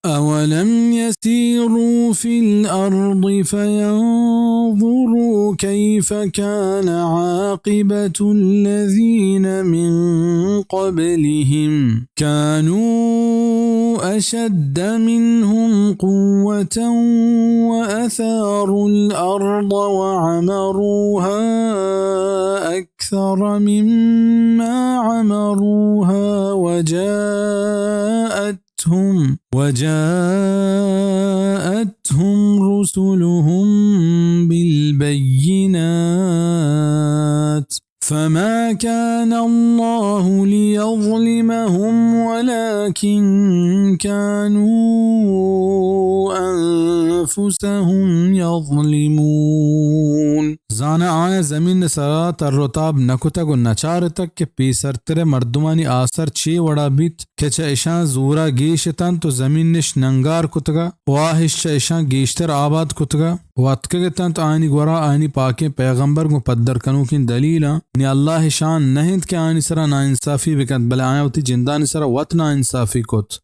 أولم يسيروا في الأرض فينظروا كيف كان عاقبة الذين من قبلهم كانوا أشد منهم قوة وأثاروا الأرض وعمروها أكثر مما عمروها وجاءتهم، وجاءتهم رسلهم بالبينات فما كان الله ليظلمهم ولكن كانوا أنفسهم يظلمون. زاناں آیاں زمین ءِ سرا تر و تاب نہ کتگ و نہ چارتگ کہ پیسرتر ءِ مردمانی آسر چے وڑا بیت کہ چہ اشاں زورا گیش اتنت و زمین اش ننگار کتگ و آ اش چہ اشاں گیشتر آباد کتگ و اتکگ اتنت، آیانی گورا آیانی پاکیں پیغمبر گوں پدر کنوکیں دلیلاں، یعنی اللہ ءِ شان نہ انت کہ آیانی سرا ناانصافی بکنت، بلے آیاں وتی جندانی سرا وت ناانصافی کت۔